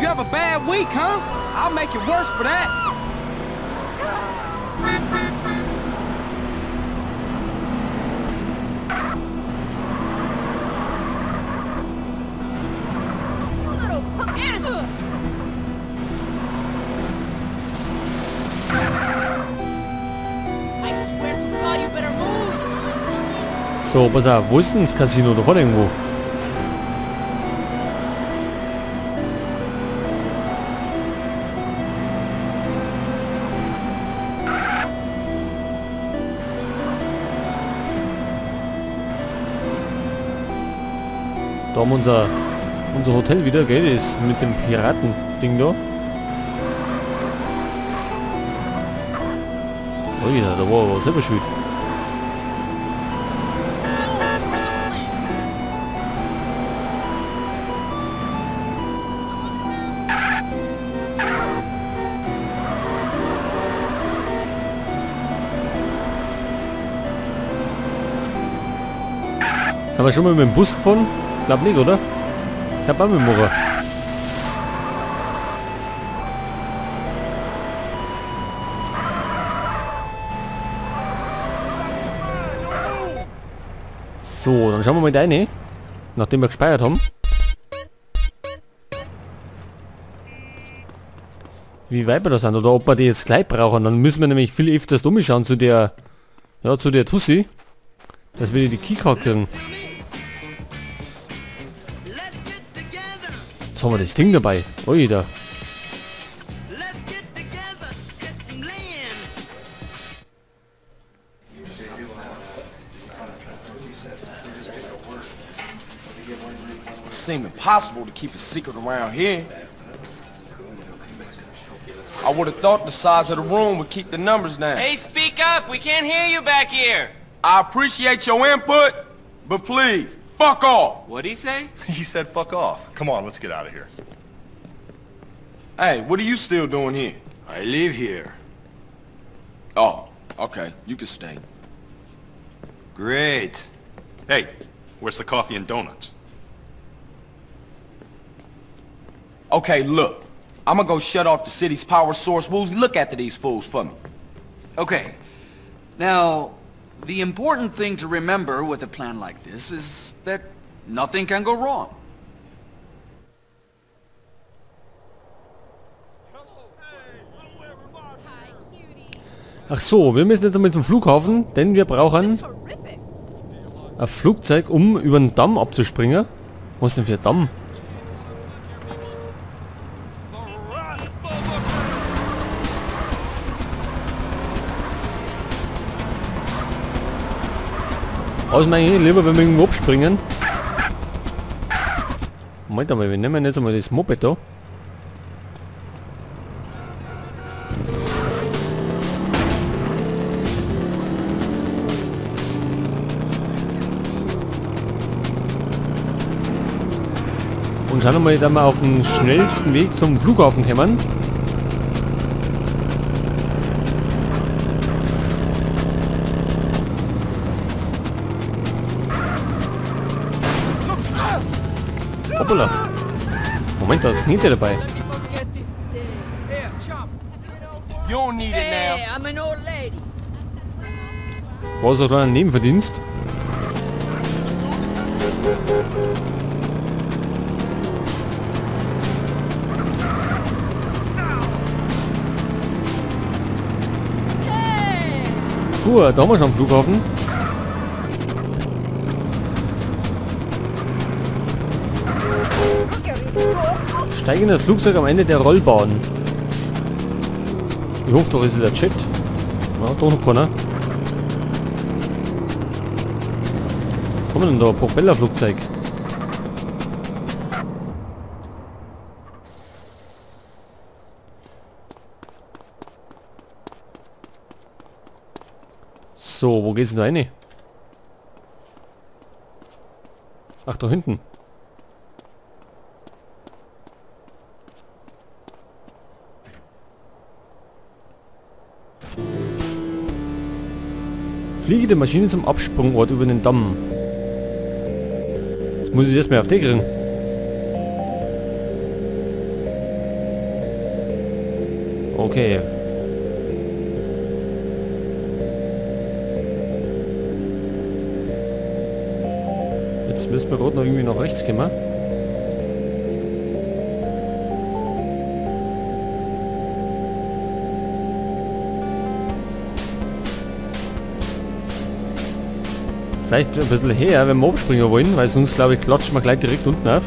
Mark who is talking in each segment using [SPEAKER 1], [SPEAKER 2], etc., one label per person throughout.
[SPEAKER 1] You have a bad week, huh? I'll make it worse for that.
[SPEAKER 2] I swear to God, you better move.
[SPEAKER 3] So, pass auf, wo ist denn das Casino? Da vorne irgendwo. Da haben wir unser Hotel wieder, gell? Das ist mit dem Piraten-Ding da. Ui, da war aber selber schuld. Sind wir schon mal mit dem Bus gefahren? Glaub nicht, oder? Ich hab auch mit dem Motor. So, dann schauen wir mal deine. Nachdem wir gespeichert haben. Wie weit wir da sind oder ob wir die jetzt gleich brauchen. Dann müssen wir nämlich viel öfters umschauen zu der Tussi. Dass wir die Keycard kriegen. Jetzt haben wir das Ding dabei. Ui, da.
[SPEAKER 1] Seem impossible to keep a secret around here. I would have thought the size of the room would keep the numbers down.
[SPEAKER 4] Hey, speak up! We can't hear you back here!
[SPEAKER 1] I appreciate your input, but please, fuck off.
[SPEAKER 4] What'd he say?
[SPEAKER 5] He said fuck off. Come on, let's get out of here.
[SPEAKER 1] Hey, what are you still doing here?
[SPEAKER 5] I live here.
[SPEAKER 1] Oh, okay, you can stay.
[SPEAKER 5] Great. Hey, where's the coffee and donuts?
[SPEAKER 1] Okay, look. I'ma go shut off the city's power source. Woozie, look after these fools for me.
[SPEAKER 6] Okay. Now, the important thing to remember with a plan like this is that nothing can go wrong.
[SPEAKER 3] Ach so, wir müssen jetzt einmal zum Flughafen, denn wir brauchen ein Flugzeug, um über den Damm abzuspringen. Was denn für ein Damm? Also meine ich lieber, wenn wir irgendwo abspringen. Moment einmal, wir nehmen jetzt einmal das Moped da. Und schauen wir mal, dass wir auf den schnellsten Weg zum Flughafen kommen. Hoppala. Moment, da ist Niete dabei.
[SPEAKER 1] You don't need it now.
[SPEAKER 2] Hey, I'm an old lady.
[SPEAKER 3] War es auch ein Nebenverdienst? Gut, da haben wir schon einen Flughafen. Steige in das Flugzeug am Ende der Rollbahn. Ich hoffe doch, es ist der Chat. Ja, doch noch keiner. Was haben wir denn da? Propellerflugzeug. So, wo geht's denn da rein? Ach, da hinten. Fliege die Maschine zum Absprungort über den Damm. Jetzt muss ich erstmal auf die kriegen. Okay. Jetzt müssen wir gerade noch irgendwie nach rechts kommen. Vielleicht ein bisschen her, wenn wir abspringen wollen, weil sonst glaube ich klatschen wir gleich direkt unten auf.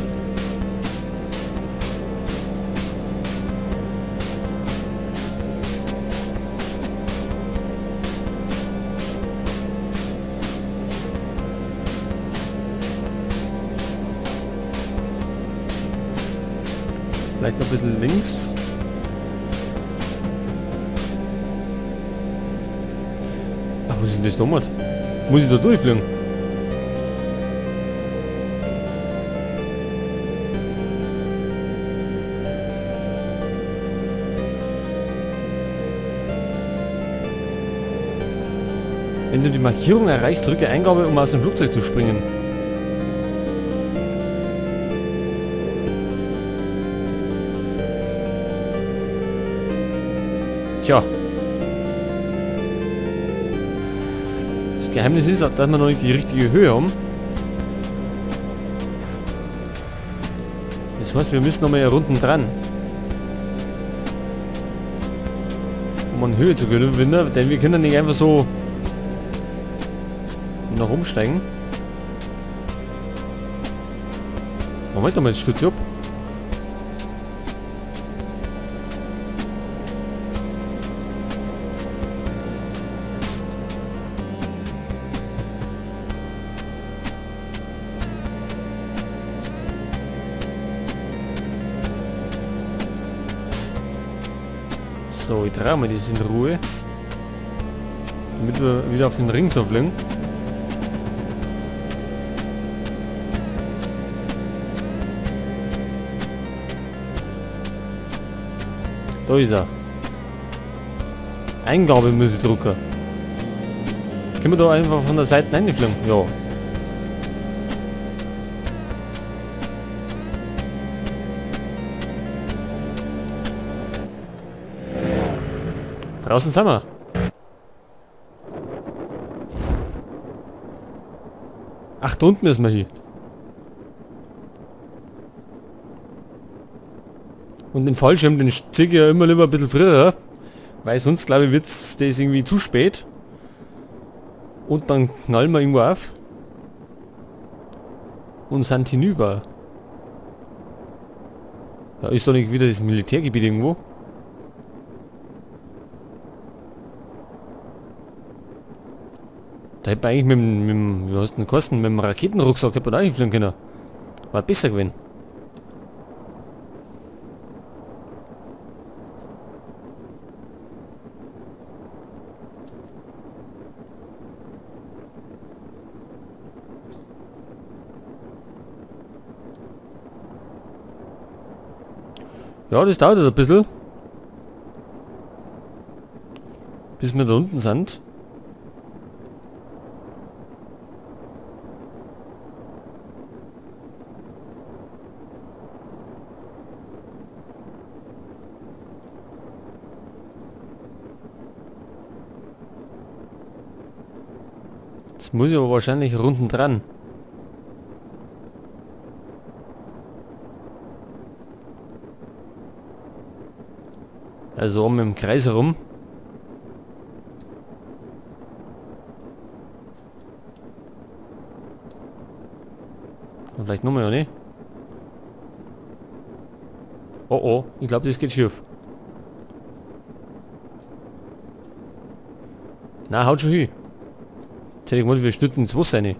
[SPEAKER 3] Vielleicht noch ein bisschen links. Ach, wo ist denn das da? Muss ich da durchfliegen? Wenn du die Markierung erreichst, drücke Eingabe, um aus dem Flugzeug zu springen. Tja. Das Geheimnis ist, dass wir noch nicht die richtige Höhe haben. Das heißt, wir müssen nochmal hier unten dran. Um an Höhe zu gewinnen, denn wir können nicht einfach so noch umsteigen. Moment mal, jetzt stürzt ich ab. So, ich trage mir das in Ruhe, damit wir wieder auf den Ring zu fliegen. Da ist er. Eingabe muss ich drücken. Können wir da einfach von der Seite reinfliegen? Ja. Draußen sind wir. Ach, da unten müssen wir hin. Und den Fallschirm, den zieh ich ja immer lieber ein bisschen früher, weil sonst, glaube ich, wird's das irgendwie zu spät. Und dann knallen wir irgendwo auf. Und sind hinüber. Da ist doch nicht wieder das Militärgebiet irgendwo. Da hätte man eigentlich mit dem, wie heißt denn Kosten, mit dem Raketenrucksack hätte man da hinfliegen können. War besser gewesen. Ja, das dauert jetzt ein bisschen. Bis wir da unten sind. Jetzt muss ich aber wahrscheinlich runden dran. Also um im Kreis herum. Und vielleicht nochmal, oder nicht? Oh oh, ich glaub, das geht schief. Na, haut schon hin. Jetzt hätte ich gewollt, wir stürzen ins Wasser rein.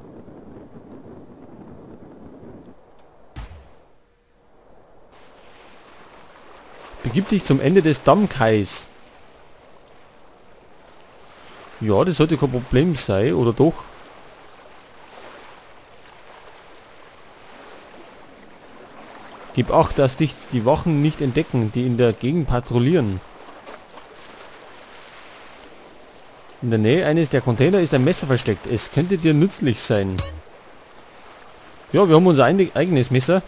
[SPEAKER 3] Begib dich zum Ende des Dammkais. Ja, das sollte kein Problem sein, oder doch? Gib acht, dass dich die Wachen nicht entdecken, die in der Gegend patrouillieren. In der Nähe eines der Container ist ein Messer versteckt. Es könnte dir nützlich sein. Ja, wir haben unser eigenes Messer.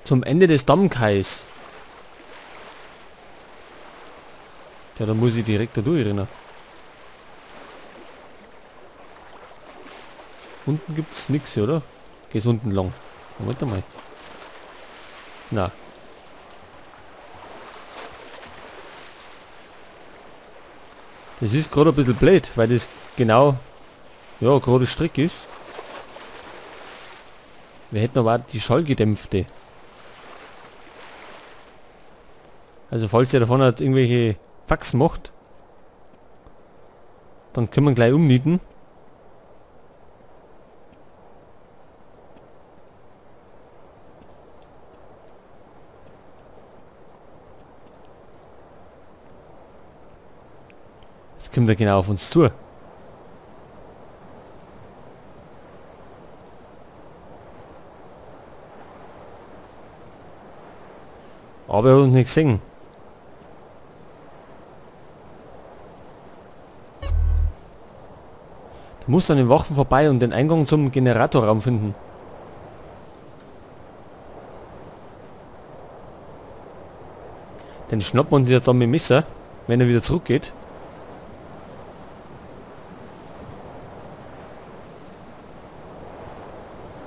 [SPEAKER 3] Zum Ende des Dammkais. Ja, da muss ich direkt da durchrennen. Unten gibt's nix, oder? Geht's unten lang. Moment mal. Na. Das ist gerade ein bisschen blöd, weil das genau, ja, gerade Strick ist. Wir hätten aber auch die schallgedämpfte. Also falls ihr davon hat irgendwelche Faxen macht, dann können wir gleich umnieten. Jetzt kommt er genau auf uns zu. Aber er hat uns nicht gesehen. Du musst an den Wachen vorbei und den Eingang zum Generatorraum finden. Den schnappen wir uns jetzt an mit dem Messer, wenn er wieder zurückgeht.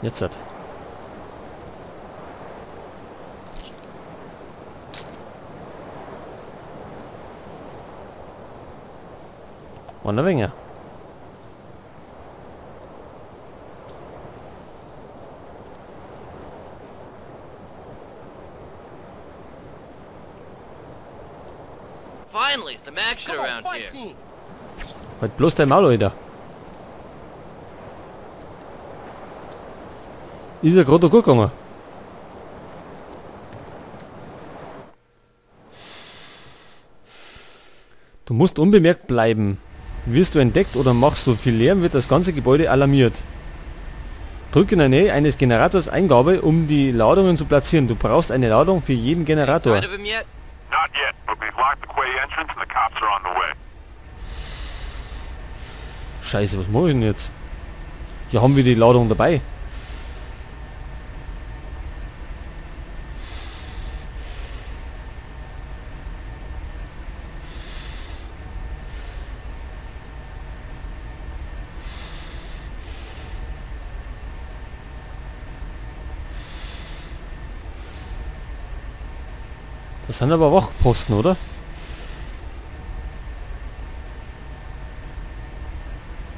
[SPEAKER 3] Jetzt hat. Und ein wenig.
[SPEAKER 4] Finally, some action around here.
[SPEAKER 3] Halt bloß dein Maul, Alter. Ist ja gerade gut gegangen. Du musst unbemerkt bleiben. Wirst du entdeckt oder machst du viel Lärm, wird das ganze Gebäude alarmiert. Drücke in der Nähe eines Generators Eingabe, um die Ladungen zu platzieren. Du brauchst eine Ladung für jeden Generator.
[SPEAKER 4] Sight of him yet?
[SPEAKER 7] Not yet, but we've locked the quay entrance and the cops are on the way.
[SPEAKER 3] Scheiße, was mache ich denn jetzt? Ja, haben wir die Ladung dabei? Das sind aber Wachposten, oder?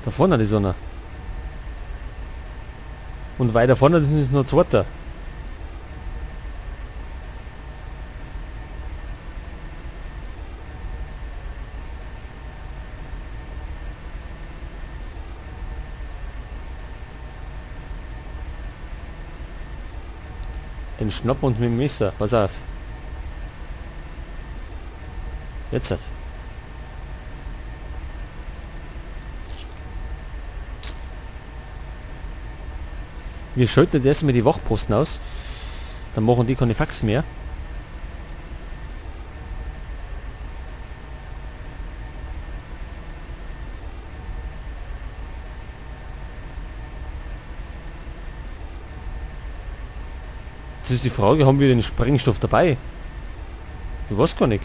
[SPEAKER 3] Da vorne die Sonne. Und weiter vorne das ist noch ein zweiter. Den schnappen wir uns mit dem Messer. Pass auf. Jetzt hat. Wir schalten jetzt erstmal die Wachposten aus. Dann machen die keine Faxen mehr. Jetzt ist die Frage, haben wir den Sprengstoff dabei? Ich weiß gar nicht.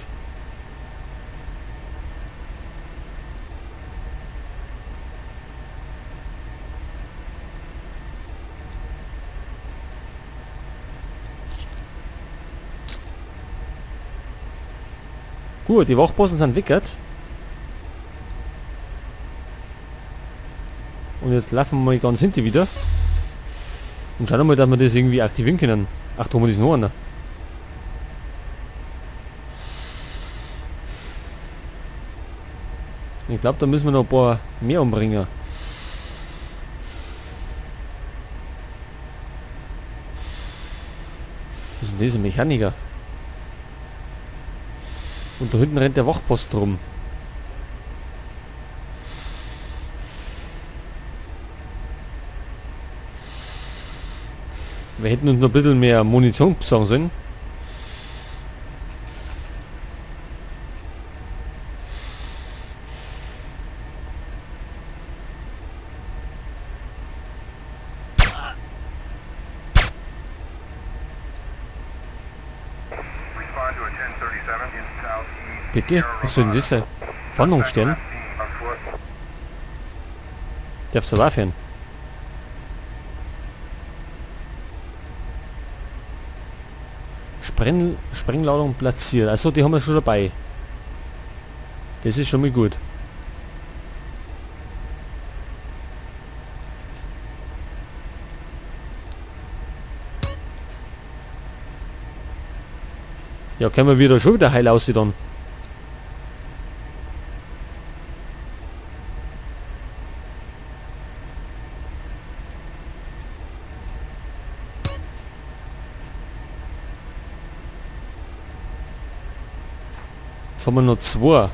[SPEAKER 3] Gut, die Wachposten sind wickert. Und jetzt laufen wir mal ganz hinten wieder. Und schauen mal, dass wir das irgendwie aktivieren können. Ach, da oben ist noch einer. Ich glaub, da müssen wir noch ein paar mehr umbringen. Was ist denn das? Ein Mechaniker? Und da hinten rennt der Wachposten rum. Wir hätten uns noch ein bisschen mehr Munition besorgen sollen. Bitte? Was soll denn das sein? Fahndungsstern? Darfst du fahren? Sprengladung platziert. Also die haben wir schon dabei. Das ist schon mal gut. Ja, können wir wieder schon wieder heil aussehen dann. Jetzt haben wir noch zwei.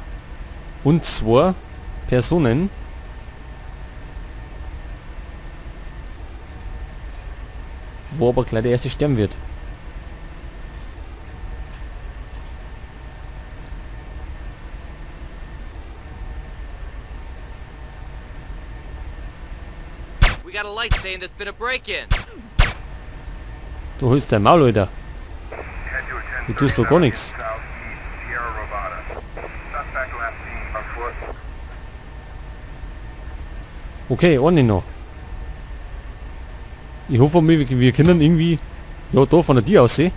[SPEAKER 3] Und zwei Personen. Wo aber gleich der erste sterben wird.
[SPEAKER 4] We got a light saying there's been a break-in.
[SPEAKER 3] Du holst dein Maul, Alter. Du tust doch gar nichts. Okay, eine noch. Ich hoffe, wir können irgendwie... Ja, da von der Tür aussehen.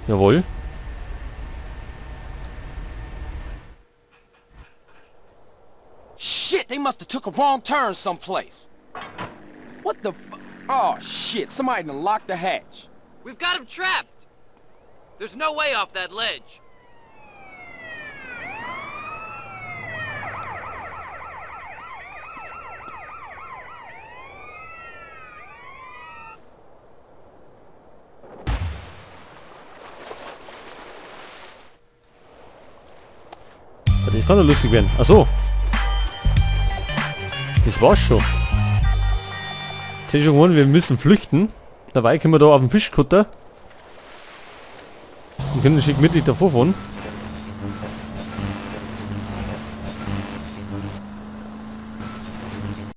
[SPEAKER 3] Jawohl.
[SPEAKER 1] Shit, they must have took a wrong turn someplace. What the fu- Oh, shit, somebody done locked the hatch.
[SPEAKER 4] We've got him trapped. There's no way off that ledge.
[SPEAKER 3] Das kann doch lustig werden. Ach so. Das war's schon. Jetzt hätte ich schon gewonnen, wir müssen flüchten. Dabei können wir da auf den Fischkutter. Und können schick mittig davor fahren.